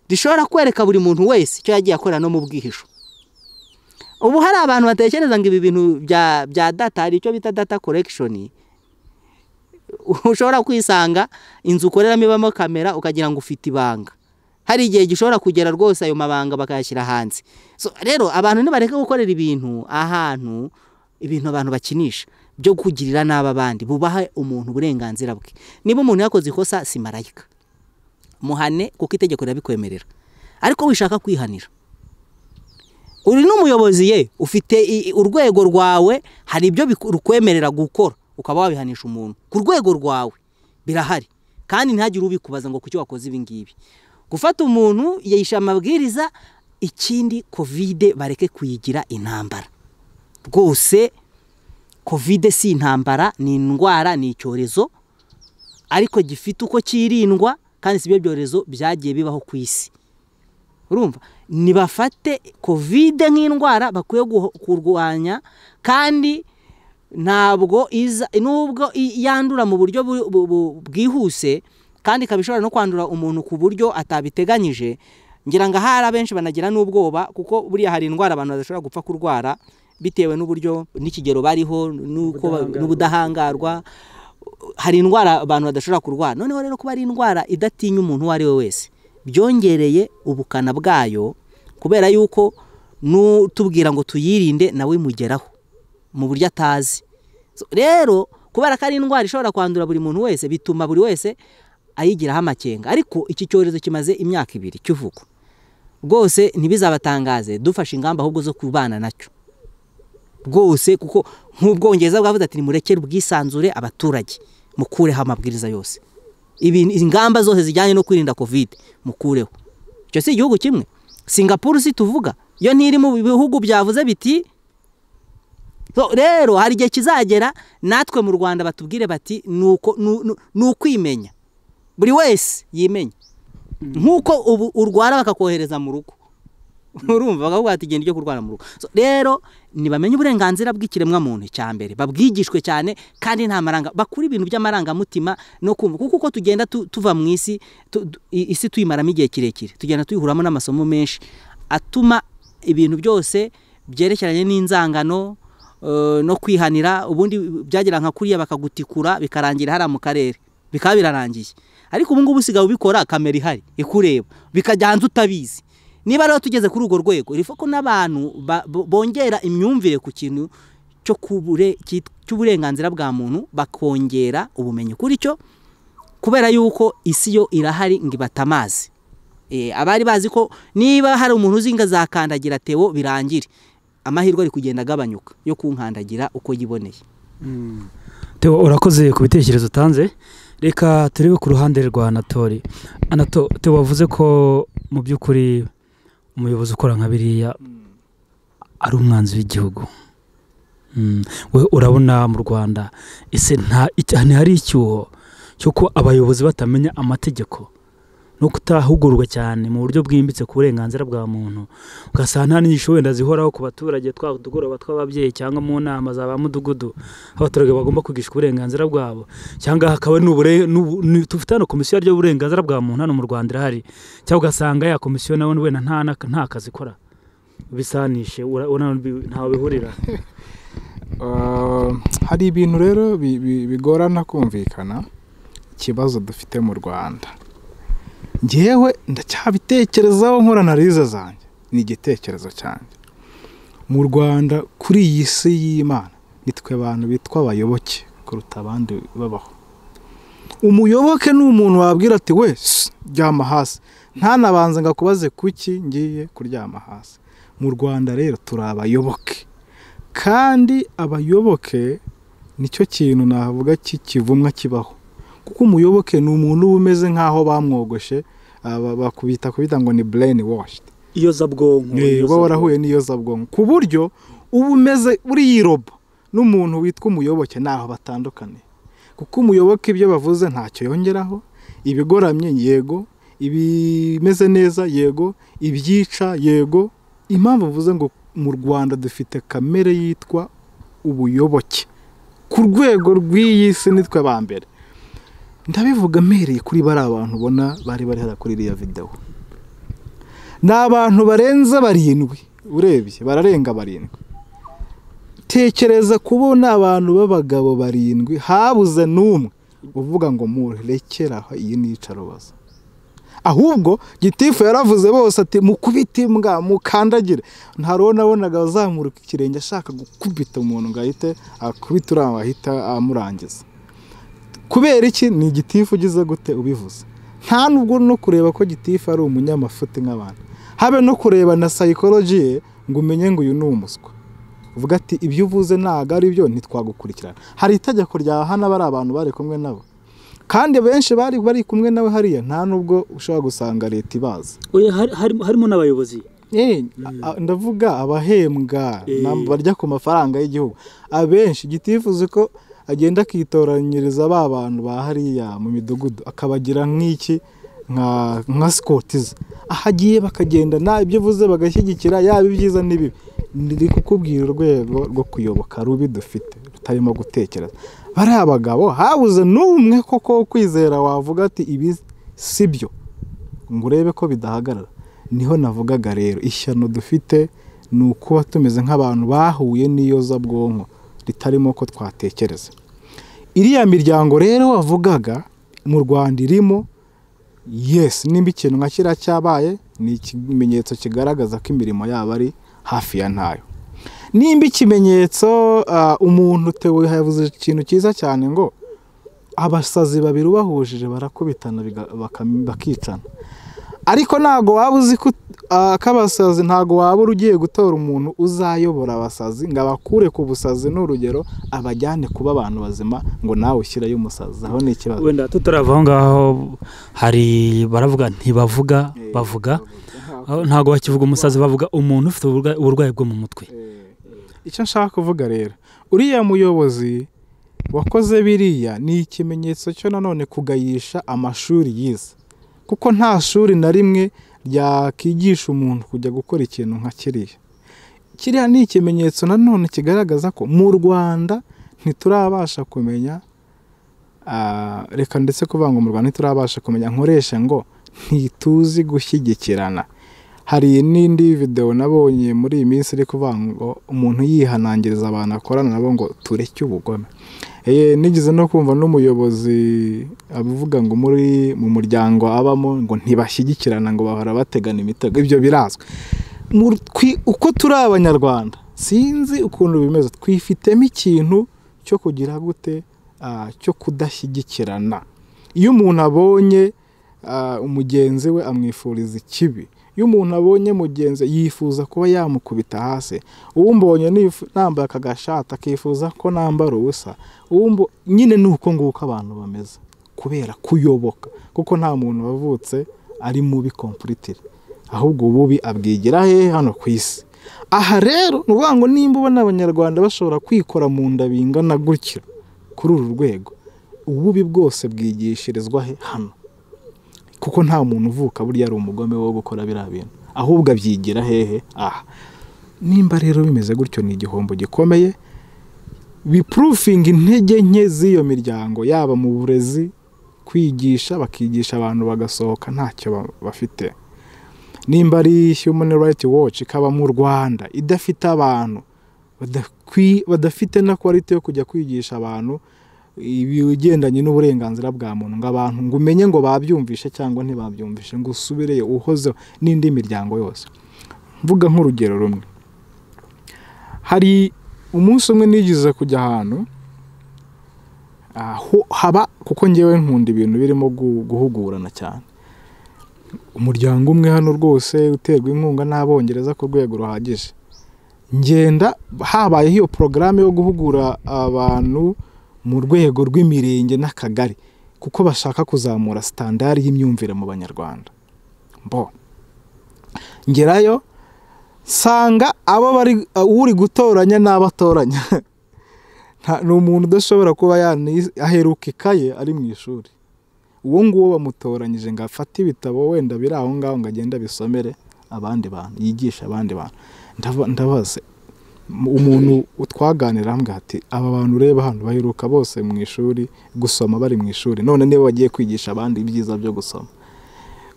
rishobora kwereka buri muntu wese icyo yagiye akora no mu bwihisho. Ubu hari abantu batekereza ngo ibi bintu bya data, hari icyo bita data collection, ushobora kwisanga inzu ukoreramo ibamo kamera ukagira ngo ufite ibanga. Hari igihe gishobora kugera rwose ayo mabanga bakayashyira hanze. So rero abantu nibareka gukorera ibintu ahantu, ibintu abantu bakinisha byo kugirira nabi abandi, bubaha umuntu uburenganzira bwe. Niba umuntu yakoze ikosa si marayika, muhane kuko itegeko rirabikwemerera, ariko wishaka kwihanira. Uri n'umuyobozi ye, ufite urwego rwawe, hari ibyo rukwemerera gukora ukaba wabihanisha umuntu ku rwego rwawe, birahari, kandi ntihagire ubikubaza ngo kuki wakoze ibi ngibi. Gufata umuntu yisha amabwiriza. Ikindi, Covid bareke kuyigira intambara. Rwose Covid si intambara, ni indwara, ni icyorezo, ariko gifite uko kirindwa, kandi si byo byorezo byagiye bibaho ku isi. Urumva, nibafate Covid nk'indwara bakwiye kurwanya, kandi ntabwo iza, nubwo yandura mu buryo bwihuse, kandi ikaba ishobora no kwandura umuntu ku buryo atabiteganyije. Ngira ngo ahari abenshi banagira n'ubwoba, kuko buriya hari indwara abantu badashobora gupfa kurwara bitewe n'uburyo n'ikigero bariho n'uko n'ubudahangarwa. Hari indwara abantu badashobora kurwara. Noneho rero kuba ari indwara idatinya umuntu uwo ari we wese, byongereye ubukana bwayo, kubera yuko n'utubwira ngo tuyirinde nawe imugeraho mu buryo atazi. Rero kubera ko ari indwara ishobora kwandura buri muntu wese, bituma buri wese ayigiraho amakenga. Ariko iki cyorezo kimaze imyaka 2 kivugwa, rwose ntibizabatangaze dufashe ingamba ahubwo zo kubana nacyo rwose, kuko nk'Ubwongereza bwavuze ati nimurekere ubwisanzure abaturage, mukureho amabwiriza yose, ingamba zose zijyanye no kwirinda Covid mukureho. Icyo si igihugu kimwe, Singapore si tuvuga yo ntiri mu bihugu byavuze biti. So rero hari igihe kizagera natwe mu Rwanda batubwire bati nuko nukwimenya, buri wese yimenye. Nkuko ubu urwara bakakohereza mu rugo, urumva bakavuga ati genda ujye kurwara mu rugo. So rero nibamenye uburenganzira bw'ikiremwa muntu icya mbere, babwigishwe cyane, kandi nta maranga bakuri ibintu by'amarangamutima no kumva, kuko uko tugenda tuva mu isi, isi tuyimaramo igihe kirekire, tugenda tuyihuramo n'amasomo menshi atuma ibintu byose byerekeranye n'inzangano no kwihanira. Ubundi byagira nka kuriya bakagutikura bikarangira hara mu karere, bikaba birarangiye. Ariko ubu ngubu usigaye ubikora kamera ihari ikureba, bikajya hanze utabizi. Niba rero tugeze kuri urwo rwego, rifo ko n'abantu bongera imyumvire ku kintu cy'uburenganzira bwa muntu, bakongera ubumenyi kuri cyo, kubera yuko isi yo irahari ngo ibatamaze. Abari bazi ko niba hari umuntu uzi ngo azakandagira Theo birangire, amahirwe ari kugenda agabanyuka yo kunkandagira uko yiboneye. Theo, urakoze ku bitekerezo utanze. Reka turebe ku ruhande rwa Anatole. Theo, wavuze ko mu by'ukuri umuyobozi ukora nka biriya ari umwanzi w'igihugu. We urabona mu Rwanda ese nta hari icyuho cyo ko abayobozi batamenya amategeko no kutahugurwa cyane mu buryo bwimbitse ku burenganzira bwa muntu, ugasanga nta n'inyigisho wenda zihoraho ku baturage twa tugoroba tw'ababyeyi cyangwa mu nama za ba mudugudu abaturage bagomba kwigishwa uburenganzira bwabo, cyangwa hakaba tufite hano komisiyo y'uburenganzira bwa muntu hano mu Rwanda irahari, cyangwa ugasanga ya komisiyo nawe wenda nta kazi ikora, bisanishe ntawe bihurira. Hari ibintu rero bigorana kumvikana ikibazo dufite mu Rwanda. Njyewe ndacyabitekerezaho nkora analize zanjye, ni igitekerezo cyanjye. Mu Rwanda kuri iyi si y'Imana nitwe abantu bitwa abayoboke kuruta abandi babaho. Umuyoboke ni umuntu wabwira ati we ryama hasi, ntanabanze ngo akubaze kuki ngiye kuryama hasi. Mu Rwanda rero turi abayoboke, kandi abayoboke nicyo kintu navuga kivumwa kibaho, kuko umuyoboke ni umuntu uba umeze nk'aho bamwogoshe, bakubita kubita ngo ni brain washed, iyozabwonko, uba warahuye n'iyozabwonko, ku buryo uba umeze uri robo n'umuntu witwa umuyoboke ntaho batandukaniye, kuko umuyoboke ibyo bavuze ntacyo yongeraho, ibigoramye yego, ibimeze neza yego, ibyica yego. Impamvu mvuze ngo mu Rwanda dufite kamere yitwa ubuyoboke ku rwego rw'iyi si nitwe ba mbere. Ndabivuga mpereye kuri bari abantu ubona bari bari hara kuri iriya video, ni abantu barenze 7, urebye bararenga 7. Tekereza kubona abantu b'abagabo 7 habuze n'umwe uvuga ngo murekeraho iyi niyicarubozo. Ahubwo gitifu yaravuze bose ati mukubite imbwa mukandagire, nta nabonaga azamuruka ikirenge ashaka gukubita umuntu ngo ahite akubita uriya ahita amurangiza. Kubera iki? Ni gitifu ugize gute ubivuze? Nta nubwo no kureba ko gitifu ari umunyamafuti nk'abantu, habe no kureba na psychology ye ngo umenye ngo uyu ni umuswa, uvuga ati ibyo uvuze ntago ari byo ntitwagukurikirana. Hari itegeko rya hano bari abantu bari kumwe nabo, kandi benshi bari bari kumwe nawe hariya nta nubwo ushobora gusanga leta ibaza. Harimo n'abayobozi, ndavuga abahembwa barya ku mafaranga y'igihugu abenshi. Gitifu ko agenda akitoranyiriza ba bantu ba hariya mu midugudu akabagira nk'iki nka sikotiza, ahagiye bakagenda na ibyo uvuze bagashyigikira, yaba ibyiza n'ibibi. Ndi kukubwira urwego rwo kuyoboka rubi dufite rutarimo gutekereza. Bari abagabo habuze n'umwe koko kwizera wavuga ati ibi si byo, ngo urebe ko bidahagarara. Niho navugaga rero ishyano dufite ni ukuba tumeze nk'abantu bahuye n'iyozabwonko ritarimo ko twatekereza. Iriya miryango rero wavugaga mu Rwanda irimo, yes, nimba ikintu nka kiriya cyabaye ni ikimenyetso kigaragaza ko imirimo yabo ari hafi ya ntayo. Nimba ikimenyetso umuntu Theo yavuze ikintu cyiza cyane ngo abasazi babiri bahujije barakubitana bakicana, ariko ntago waba uzi ko abasazi, ntago waba ugiye gutora umuntu uzayobora abasazi ngo abakure ku busazi n'urugero abajyane kuba abantu bazima ngo nawe ushyireyo umusazi. Aho ni ikibazo. Wenda tutarava aho ngaho, hari baravuga ntibavuga bavuga, ntago bakivuga umusazi, bavuga umuntu ufite uburwayi bwo mu mutwe. Icyo nshaka kuvuga rero, uriya muyobozi wakoze biriya ni ikimenyetso cyo nanone kugayisha amashuri yize, kuko nta shuri na rimwe ryakigisha umuntu kujya gukora ikintu nka kiriya. Kiriya ni ikimenyetso nanone kigaragaza ko mu Rwanda ntiturabasha kumenya, reka ndetse kuvuga ngo mu Rwanda ntiturabasha kumenya, nkoresha ngo ntituzi gushyigikirana. Hari n'indi video nabonye muri iyi minsi iri kuvuga ngo umuntu yihanangiriza abantu akorana nabo ngo tureke ubugome. Nigeze no kumva n'umuyobozi avuga ngo muri mu muryango abamo ngo ntibashyigikirana ngo bahora bategana imitego. Ibyo birazwi. Uko turi abanyarwanda sinzi ukuntu bimeze, twifitemo ikintu cyo kugira gute, cyo kudashyigikirana. Iyo umuntu abonye umugenzi we amwifuriza ikibi, iyo umuntu abonye mugenzi yifuza kuba yamukubita hasi, uwumbonye nambaye aka gashati akifuza ko nambara ubusa, nyine ni uko nguko abantu bameze kubera kuyoboka, kuko nta muntu wavutse ari mubi completely, ahubwo ububi abwigira he hano ku isi. Aha rero ni ukuvuga ngo nimba ubona Abanyarwanda bashobora kwikora mu nda bingana gutya kuri uru rwego, ububi bwose bwigishirizwa he? Hano. Kuko nta muntu uvuka burya ari umugome wo gukora biriya bintu, ahubwo abyigira hehe? Aha. Nimba rero bimeze gutyo, ni igihombo gikomeye, bipurufinga intege nke z'iyo miryango, yaba mu burezi, kwigisha, bakigisha abantu bagasohoka ntacyo bafite. Nimba ari Human Rights Watch ikaba mu Rwanda idafite abantu badafite na quality yo kujya kwigisha abantu ibigendanye n'uburenganzira bwa muntu, ngo abantu ngo umenye ngo babyumvishe cyangwa ntibabyumvishe, ngo usubireyo uhozeho, n'indi miryango yose. Mvuga nk'urugero rumwe, hari umunsi umwe nigeze kujya ahantu aho haba, kuko ngewe nkunda ibintu birimo guhugurana cyane. Umuryango umwe hano rwose uterwa inkunga n'Abongereza ku rwego ruhagije, ngenda habayeho iyo porogaramu yo guhugura abantu mu rwego rw'imirenge n'akagari, kuko bashaka kuzamura standard y'imyumvire mu Banyarwanda. Mbo ngerayo sanga abo bari uri gutoranya n'abatoranya ni umuntu udashobora kuba aheruka ikaye ari mu ishuri. Uwo nguwo bamutoranyije ngo afate ibitabo wenda biri aho ngaho ngo agende abisomere abandi bantu, yigisha abandi bantu. Ndabaza umuntu twaganira ambwira ati aba bantu ureba hano baheruka bose mu ishuri gusoma, bari mu ishuri, none niba bagiye kwigisha abandi ibyiza byo gusoma.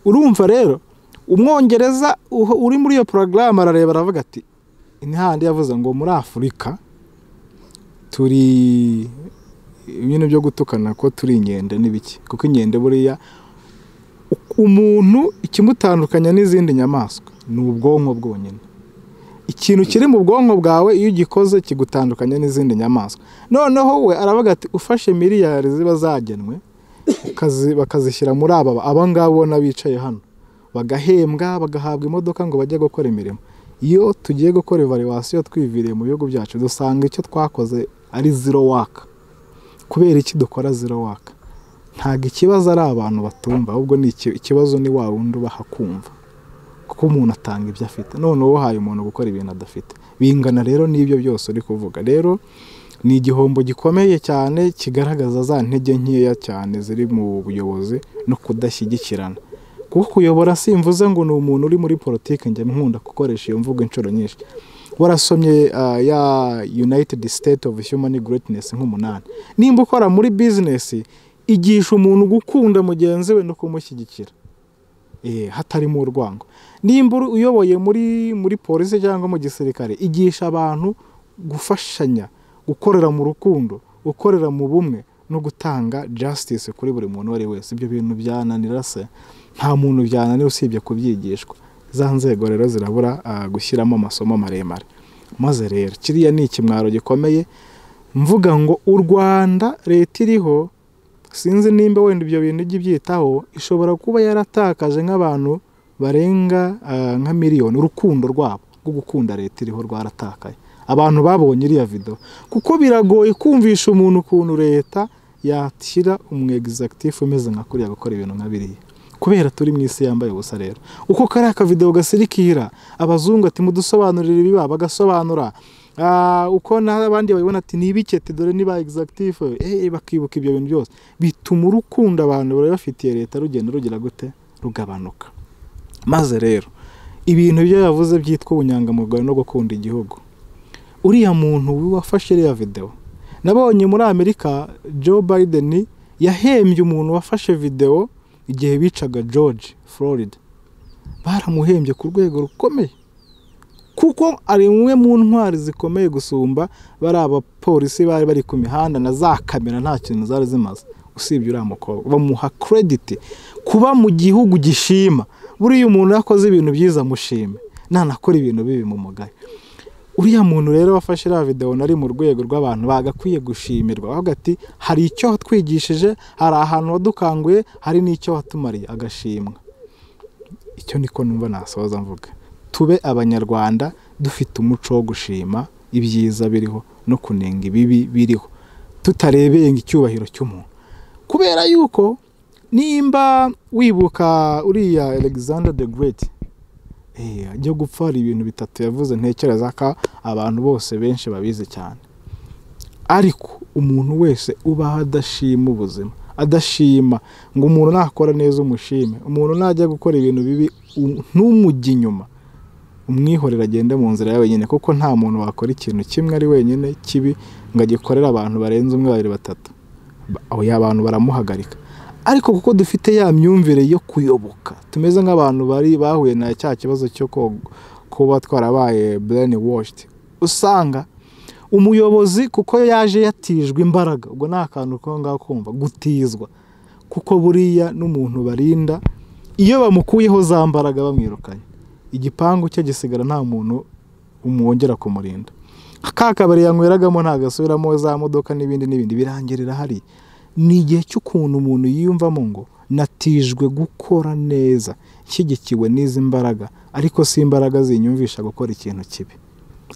Urumva rero Umwongereza uri muri iyo porogaramu arareba aravuga ati ni handi yavuze ngo muri Afurika turi ibintu byo gutukana ko turi inkende n'ibiki, kuko inkende buriya umuntu ikimutandukanya n'izindi nyamaswa ni ubwonko bwonyine. Ikintu kiri mu bwonko bwawe iyo ugikoze kigutandukanya n'izindi nyamaswa. Noneho we aravuga ati ufashe miliyari ziba zagenwe bakazishyira muri aba ngabo ubona bicaye hano, bagahembwa bagahabwa imodoka ngo bajye gukora imirimo. Iyo tugiye gukora evaluation twiviriye mu bihugu byacu dusanga icyo twakoze ari zero work. Kubera iki dukora zero work? Ntabwo ikibazo ari abantu batumva, ahubwo ni ikibazo ni wa wundi ubaha kumva, kuko umuntu atanga ibyo afite. None uhaye umuntu gukora ibintu adafite, bingana rero n'ibyo byose uri kuvuga. Rero ni igihombo gikomeye cyane kigaragaza za ntege nkeya cyane ziri mu buyobozi no kudashyigikirana. Kuko kuyobora simvuze ngo ni umuntu uri muri politiki, njya nkunda gukoresha iyo mvugo inshuro nyinshi. Warasomye ya United States of Human Greatness nk'umunani. Nimba ukora muri business, igisha umuntu gukunda mugenzi we no kumushyigikira, hatarimo urwango. Nimba uyoboye muri polisi cyangwa mu gisirikare, igisha abantu gufashanya, gukorera mu rukundo, gukorera mu bumwe no gutanga justice kuri buri muntu uwo ari wese. Ibyo bintu byananira se? Nta muntu byananira usibye kubyigishwa. Za nzego rero zirabura gushyiramo amasomo maremare. Maze rero kiriya ni ikimwaro gikomeye. Mvuga ngo u Rwanda leta iriho, sinzi nimba wenda ibyo bintu ijya ibyitaho, ishobora kuba yaratakaje nk'abantu barenga nka miliyoni. Urukundo rwabo rwo gukunda leta iriho rwaratakaye. Abantu babonye iriya video, kuko biragoye kumvisha umuntu ukuntu leta yashyira umu executive umeze nka kuriya gukora ibintu nka biriya, kubera turi mu isi yambaye ubusa. Rero uko kariya akavideo gasirikira, abazungu ati mudusobanurire ibiba, bagasobanura. Uko n'abandi babibona ati ni ibikete, dore niba executive, bakibuka ibyo bintu byose, bituma urukundo abantu bari bafitiye leta rugenda rugira gute, rugabanuka. Maze rero ibintu byo yavuze byitwa ubunyangamugayo no gukunda igihugu, uriya muntu wafashe iriya video, nabonye muri Amerika Joe Biden yahembye umuntu wafashe video igihe bicaga George Floyd, baramuhembye ku rwego rukomeye, kuko ari umwe mu ntwari zikomeye gusumba bari abapolisi bari bari ku mihanda na za kamera nta kintu zari zimaze usibye uriya mukobwa. Bamuha credit kuba mu gihugu gishima. Buriya umuntu yakoze ibintu byiza mushime, nanakora ibintu bibi mu mugayo. Uriya muntu rero wafashe iriya video nari mu rwego rw'abantu bagakwiye gushimirwa, bavuga ati hari icyo watwigishije, hari ahantu wadukanguye, hari n'icyo watumariye, agashimwa. Icyo niko numva nasoza mvuga, tube Abanyarwanda dufite umuco wo gushima ibyiza biriho no kunenga ibibi biriho, tutarebeye icyubahiro cy'umuntu. Kubera yuko nimba wibuka uriya Alexander the Great, Ajya gupfa hari ibintu bitatu yavuze, ntekereza ko abantu bose benshi babizi cyane. Ariko umuntu wese ubaho adashima ubuzima, adashima ngo umuntu nakora neza umushime, umuntu najya gukora ibintu bibi ntumujye inyuma, umwihorera agende mu nzira ya wenyine, kuko nta muntu wakora ikintu kimwe ari wenyine kibi ngo agikorere abantu barenze umwe, babiri, batatu, oya, abantu baramuhagarika. Ariko kuko dufite ya myumvire yo kuyoboka, tumeze nk'abantu bari bahuye na cya kibazo cyo kuba twarabaye brainwashed, usanga umuyobozi kuko yaje yatijwe imbaraga, ubwo ni akantu ko ngaho kumva gutizwa, kuko buriya n'umuntu barinda iyo bamukuyeho za mbaraga bamwirukanye, igipangu cye gisigara nta muntu umwongera kumurinda, ka kabari yanyweragamo ntagasubiramo, za modoka n'ibindi n'ibindi birangirira hari. Ni igihe cy'ukuntu umuntu yiyumvamo ngo natijwe gukora neza, nshyigikiwe n'izi mbaraga, ariko si imbaraga zinyumvisha gukora ikintu kibi,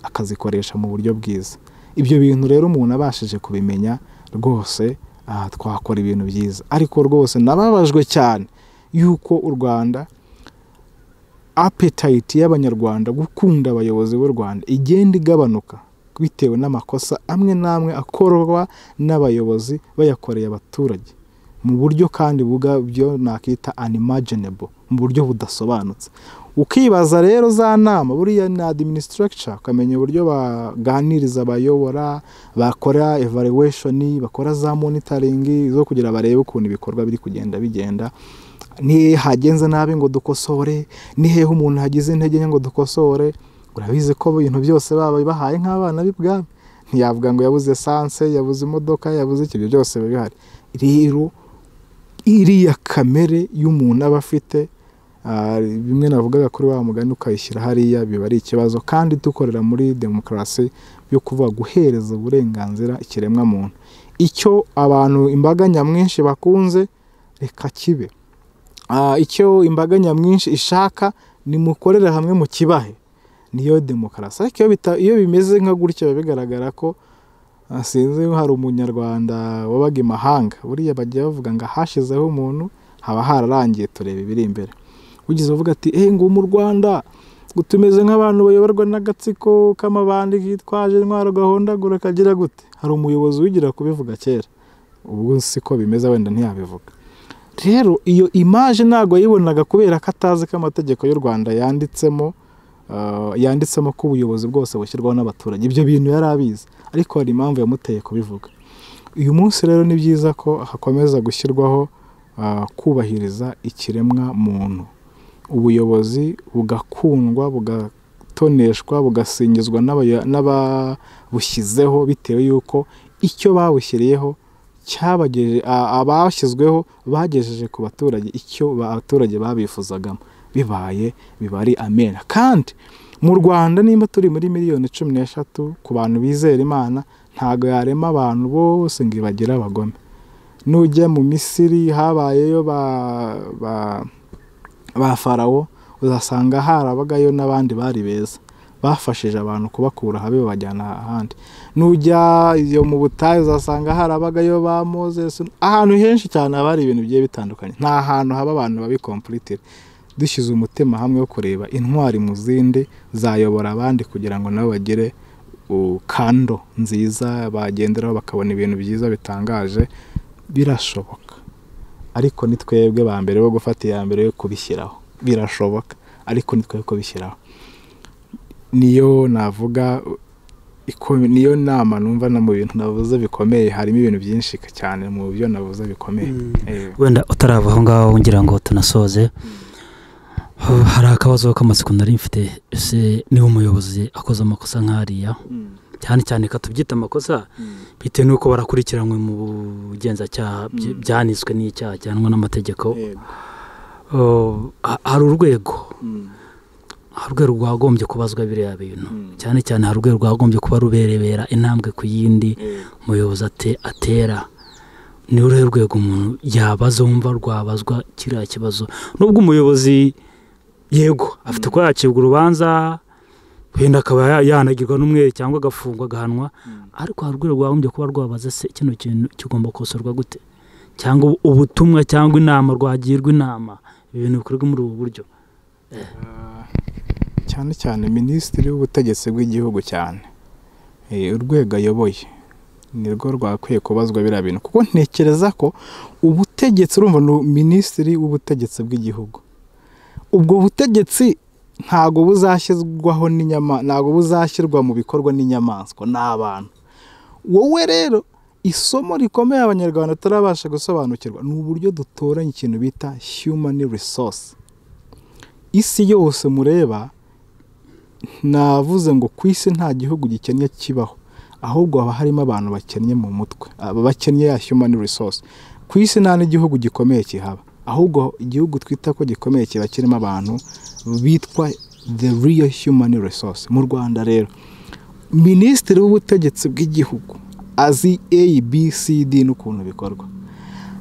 akazikoresha mu buryo bwiza. Ibyo bintu rero umuntu abashije kubimenya rwose, twakora ibintu byiza. Ariko rwose nababajwe cyane yuko u Rwanda, appetite y'Abanyarwanda gukunda abayobozi b'u Rwanda igenda igabanuka bitewe n'amakosa amwe n'amwe akorwa n'abayobozi bayakoreye abaturage mu buryo kandi byo nakita unimaginable, mu buryo budasobanutse. Ukibaza rero za nama buriya na administration, ukamenya uburyo baganiriza abayobora, bakora evaluation, bakora za monitoring zo kugira barebe ukuntu ibikorwa biri kugenda bigenda, ni hagenze nabi ngo dukosore, ni hehe umuntu hagize intege nke ngo dukosore. Urabizi ko ibintu byose baba bahaye nk'abana b'ibwami, ntiyavuga ngo yabuze essence, yabuze imodoka, yabuze iki, ibyo byose biba bihari. Rero iriya kamere y'umuntu aba afite, bimwe navugaga kuri wa mugani ukayishyira hariya, biba ari ikibazo. Kandi dukorera muri demokarasi yo kuvuga guhereza uburenganzira ikiremwa muntu, icyo abantu imbaga nyamwinshi bakunze reka kibe, icyo imbaga nyamwinshi ishaka nimukorere hamwe mu kibahe, niyo demokarasi. Ariko iyo bimeze nka gutya biba bigaragara ko sinzi, hari umunyarwanda wabaga imahanga, buriya bagiye bavuga ngo hashizeho umuntu haba hararangiye, tureba ibiri imbere. Ugize uvuga ati ngo mu Rwanda tumeze nk'abantu bayoborwa n'agatsiko k'amabandi kitwaje intwaro gahondagura kagira gute. Hari umuyobozi wigira kubivuga kera, ubwo siko bimeze wenda ntiyabivuga. Rero iyo image ntago yayibonaga kubera ko atazi ko amategeko y'u Rwanda yanditsemo ko ubuyobozi bwose bushyirwaho n'abaturage. Ibyo bintu yari abizi, ariko hari impamvu yamuteye kubivuga. Uyu munsi rero ni byiza ko hakomeza gushyirwaho kubahiriza ikiremwa muntu, ubuyobozi bugakundwa, bugatoneshwa, bugasingizwa n'ababushyizeho, bitewe yuko icyo babushyiriyeho cyabageje, abashyizweho bagejeje ku baturage icyo abaturage babifuzagamo, bibaye biba ari amena. Kandi mu Rwanda nimba turi muri 13 miliyoni ku bantu bizera Imana, ntago yarema abantu bose ngo ibagire abagome. Nujya mu Misiri habayeyo ba Farawo, uzasanga harabagayo n'abandi bari beza bafashije abantu kubakura habe babajyana ahandi. Nujya iyo mu butayu uzasanga harabagayo ba Moses, ahantu henshi cyane haba hari ibintu bigiye bitandukanye. Nta hantu haba abantu babi complete. Dushyize umutima hamwe wo kureba intwari mu zindi zayobora abandi kugira ngo nabo bagere kando nziza bagenderaho, bakabona ibintu byiza bitangaje, birashoboka. Ariko ni twebwe ba mbere bo gufata iya mbere yo kubishyiraho, birashoboka, ariko ni twebwe kubishyiraho. Niyo navuga, niyo nama numva na mu bintu navuze bikomeye, harimo ibintu byinshi cyane mu byo navuze bikomeye. Wenda utarava aho ngaho ngira ngo tunasoze, hari akabazo k'amatsiko nari mfite. Ese niba umuyobozi akoze amakosa nk'ariya, cyane cyane katubyita amakosa bitewe n'uko barakurikiranwe mu bugenzacyaha, byanitswe n'icyaha gihanwa n'amategeko, hari urwego, hari urwego rwagombye kubazwa biriya bintu, cyane cyane hari urwego rwagombye kuba ruberebera intambwe ku yindi umuyobozi atera. Ni uruhe rwego umuntu yabaza wumva rwabazwa kiriya kibazo? Nubwo umuyobozi yego afite kuba yacibwa urubanza, wenda akaba yanagirwa n'umwere cyangwa agafungwa agahanwa, ariko hari urwego rwagombye kuba rwabaza se kino kintu kigomba gukosorwa gute, cyangwa ubutumwa cyangwa inama rwagirwa inama ibintu bikorwa muri ubu buryo. Cyane cyane minisitiri w'ubutegetsi bw'igihugu cyane urwego ayoboye nirwo rwakwiye kubazwa biriya bintu, kuko ntekereza ko ubutegetsi, urumva ni minisitiri w'ubutegetsi bw'igihugu, ubwo butegetsi ntago buzashyirwaho n'inyama, ntago buzashyirwa mu bikorwa n'inyamaswa n'abantu. Wowe rero isomo rikomeye abanyarwanda tutarabasha gusobanukirwa ni uburyo dutoranya ikintu bita human resource. Isi yose mureba, navuze ngo ku isi nta gihugu gikennye kibaho, ahubwo haba harimo abantu bakennye mu mutwe, aba bakennye ya human resource. Ku isi nta n'igihugu gikomeye kihaba, ahubwo igihugu twita ko gikomeye kiba kirimo abantu bitwa the real human resource. Mu Rwanda rero minisitiri w'ubutegetsi bw'igihugu azi A, B, C, D n'ukuntu bikorwa.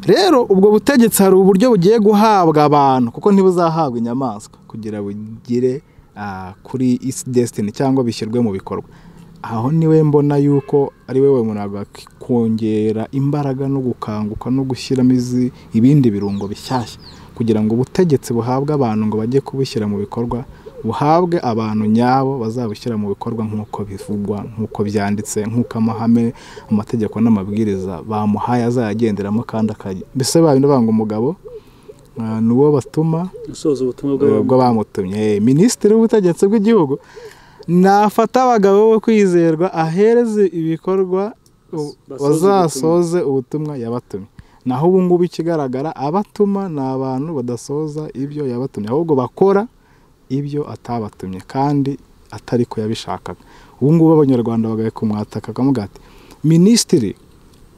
Rero ubwo butegetsi hari uburyo bugiye guhabwa abantu, kuko ntibuzahabwa inyamaswa kugira bugire kuri its destiny cyangwa bishyirwe mu bikorwa. Aho niwe mbona yuko ari we muntu kongera imbaraga no gukanguka no gushyiramo ibindi birungo bishyashya kugira ngo ubutegetsi buhabwe abantu ngo bajye kubushyira mu bikorwa, buhabwe abantu nyabo bazabushyira mu bikorwa nk'uko bivugwa, nk'uko byanditse, nk'uko amahame, amategeko n'amabwiriza bamuhaye azayagenderamo, kandi akajya mbese babindi banga umugabo ni uwo batuma usoza ubutumwa bwo bamutumye. Minisitiri w'ubutegetsi bw'igihugu nafata abagabo bo kwizerwa ahereze ibikorwa bazasoze ubutumwa yabatumye. Naho ubu ngubu ikigaragara abatuma ni abantu badasoza ibyo yabatumye, ahubwo bakora ibyo atabatumye kandi atari ko yabishakaga. Ubu ngubu abanyarwanda bagaye kumwataka akamuga ati minisitiri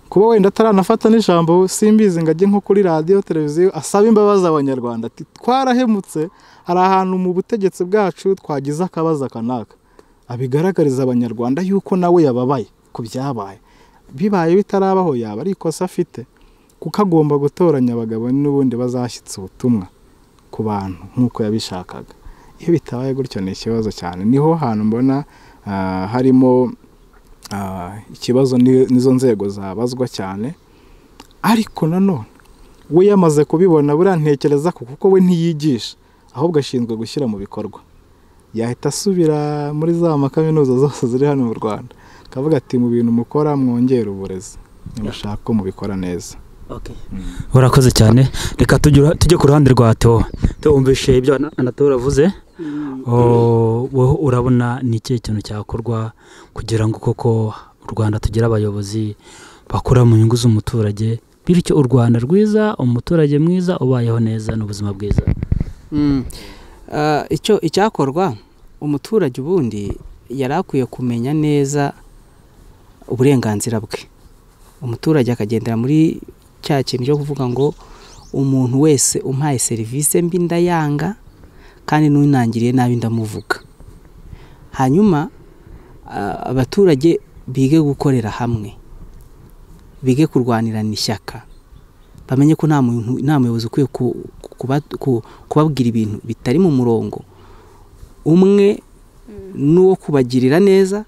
kuba wenda ataranafata n'ijambo simbizi ngo ajye nko kuri radiyo televiziyo asaba imbabazi abanyarwanda ati twarahemutse, hari ahantu mu butegetsi bwacu twagize akabazo kanaka, abigaragariza abanyarwanda yuko nawe yababaye ku byabaye. Bibaye bitarabaho yaba ari ikosa afite, kuko agomba gutoranya abagabo n'ubundi bazashyitsa ubutumwa ku bantu nk'uko yabishakaga. Iyo bitabaye gutyo ni ikibazo cyane. Niho hantu mbona harimo ikibazo, nizo nzego zabazwa cyane. Ariko nanone we yamaze kubibona, buriya ntekereza ko kuko we ntiyigisha ahubwo ashinzwe gushyira mu bikorwa, yahita asubira muri za makaminuza zose ziri hano mu Rwanda akavuga ati mu bintu mukora mwongere uburezi nimushaka ko mubikora neza. Urakoze cyane. Reka tujye ku ruhande rwa Theo. Theo, wumvishe ibyo Anatole avuze, wowe urabona ni ikihe kintu cyakorwa kugira ngo koko u Rwanda tugire abayobozi bakora mu nyungu z'umuturage, bityo u Rwanda rwiza, umuturage mwiza ubayeho neza n'ubuzima bwiza? Icyo icyakorwa, umuturage ubundi yari akwiye kumenya neza uburenganzira bwe. Umuturage akagendera muri cya kintu cyo kuvuga ngo umuntu wese umpaye serivisi mbi ndayanga, kandi n'unangiriye nabi ndamuvuga. Hanyuma abaturage bige gukorera hamwe, bige kurwanirana ishyaka, bamenye ko nta muntu, nta muyobozi ukwiye kubabwira ibintu bitari mu murongo umwe n'uwo kubagirira neza,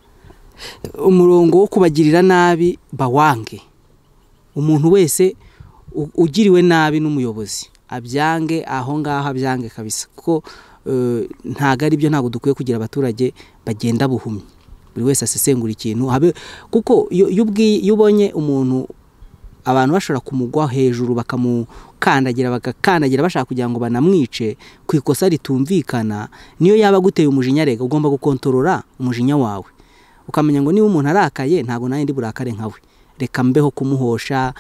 umurongo wo kubagirira nabi bawange. Umuntu wese ugiriwe nabi n'umuyobozi abyange aho ngaho, abyange kabisa, kuko ntago ari byo. Ntago dukwiye kugira abaturage bagenda buhumyi, buri wese asesengura ikintu habe, kuko iyo ubonye umuntu abantu bashobora kumugwa hejuru bakamukandagira, bagakandagira bashaka kugira ngo banamwice ku ikosa ritumvikana, niyo yaba aguteye umujinya rega ugomba gukontorora umujinya wawe, ukamenya ngo niba umuntu arakaye ntago nanjye ndi burakare nkawe, reka mbeho kumuhosha.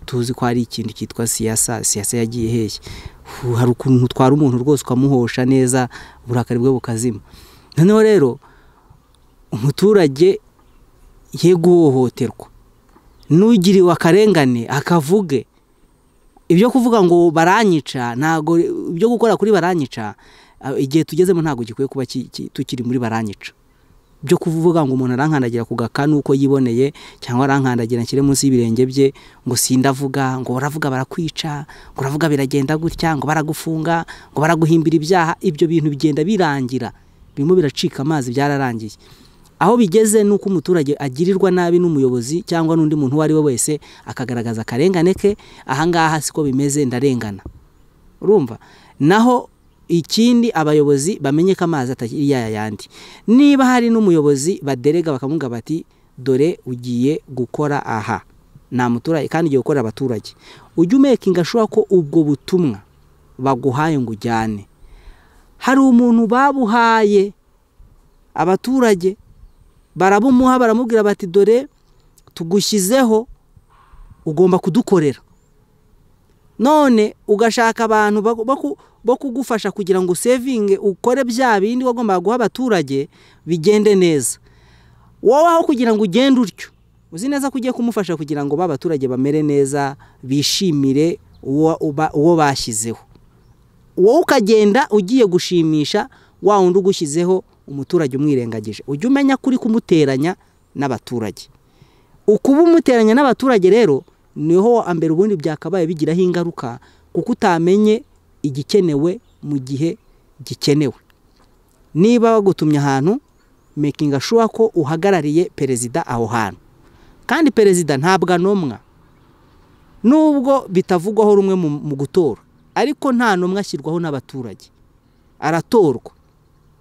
Tuzi ko hari ikintu cyitwa siyasa, siyasa yagiye hehe, hari ukuntu utwara umuntu rwose ukamuhosha neza uburakari bwe bukazima. Noneho rero umuturage ye guhohoterwa, n'ugiriwe akarengane akavuge. Ibyo kuvuga ngo baranyica, ntago ibyo gukora kuri baranyica, igihe tugezemo ntago gikwiye kuba tukiri muri baranyica. Byo kuvuga ngo umuntu arankandagira ku gakanu uko yiboneye, cyangwa arankandagira nshyire munsi y'ibirenge bye ngo sindavuga, ngo baravuga barakwica, ngo uravuga biragenda gutya, ngo baragufunga, ngo baraguhimbira ibyaha, ibyo bintu bigenda birangira, birimo biracika amazi, byararangiye. Aho bigeze nuko umuturage agirirwa nabi n'umuyobozi cyangwa n'undi muntu uwo ari we wese akagaragaza akarengane ke, ahangaha siko bimeze, ndarengana. Urumva? Naho Ikindi abayobozi bamenye ko amazi atari ya yandi. Niba hari n'umuyobozi baderega bakamubwira bati dore ugiye gukora aha nta muturage kandi ugiye gukora abaturage, ujye umekinga shuwa ko ubwo butumwa baguhaye ngo ujyane. Hari umuntu babuhaye abaturage barabumuha baramubwira bati dore tugushyizeho ugomba kudukorera, none ugashaka abantu bo kugufasha kugira ngo usevinge ukore bya bindi wagombaga guha abaturage bigende neza. Wowe aho kugira ngo ugende utyo uzi neza ko ugiye kumufasha kugira ngo ba baturage bamere neza bishimire uwo bashyizeho, wowe ukagenda ugiye gushimisha wa wundi ugushyizeho umuturage umwirengagije. Ujye umenya kuri kumuteranya n'abaturage. Ukuba umuteranya n'abaturage rero niho ambere ubundi byakabaye bigiraho ingaruka, kuko utamenye igikenewe mu gihe gikenewe. Niba bagutumye ahantu making sure ko uhagarariye perezida aho hantu, kandi perezida ntabwo anomwa nubwo bitavugwaho rumwe mu gutora, ariko nta nomwa ashyirwaho n'abaturage, aratorwa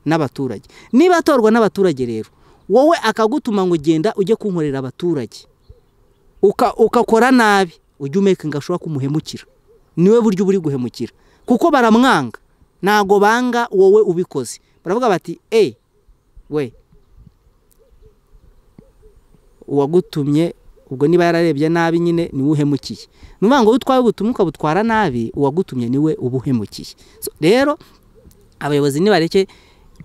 n'abaturage. Niba atorwa n'abaturage rero wowe akagutuma ngo ugenda ujye kunkorera abaturage ukakora nabi, ujye umekinga sure kumuhemukira. Niwe buryo buri guhemukira, kuko baramwanga, ntago banga wowe ubikoze. Baravuga bati we uwagutumye ubwo niba yararebye nabi nyine niwe uhemukiye. Nuvuga ngo utwaye ubutumwa ukabutwara nabi, uwagutumye niwe ubuhemukiye. So, rero abayobozi nibareke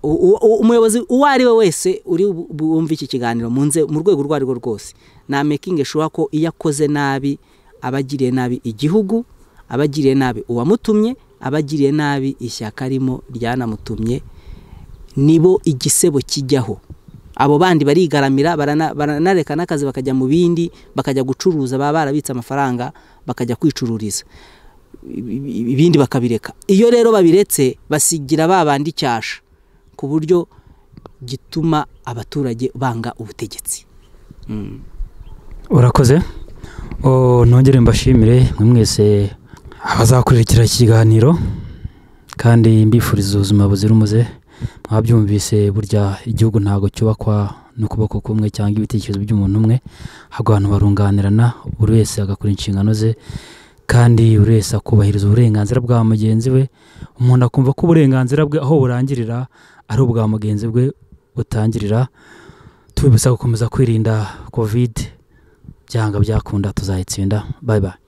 umuyobozi uwo ari we wese uri bumva iki kiganiro mu rwego urwo ari rwo rwose, na making sure ko iyo akoze nabi abagiriye nabi igihugu, abagiriye nabi uwamutumye, abagiriye nabi ishyaka arimo ryanamutumye, nibo igisebo kijyaho. Abo bandi barigaramira baranareka n'akazi bakajya mu bindi, bakajya gucuruza, baba barabitse amafaranga bakajya kwicururiza ibindi bakabireka. Iyo rero babiretse basigira babandi cyasha ku buryo gituma abaturage banga ubutegetsi. Urakoze. Nongere mbashimire mwe mwese abazakurikira iki kiganiro, kandi mbifuriza ubuzima buzira umuze. Mwabyumvise, burya igihugu ntago cyubakwa n'ukuboko kumwe cyangwa ibitekerezo by'umuntu umwe, ahubwo abantu barunganirana, buri wese agakora inshingano ze, kandi buri wese akubahiriza uburenganzira bwa mugenzi we. Umuntu akumva ko uburenganzira bwe aho burangirira ari ubwa mugenzi we butangirira. Tubibutsa gukomeza kwirinda COVID, byanga byakunda tuzayitsinda. Bye bye.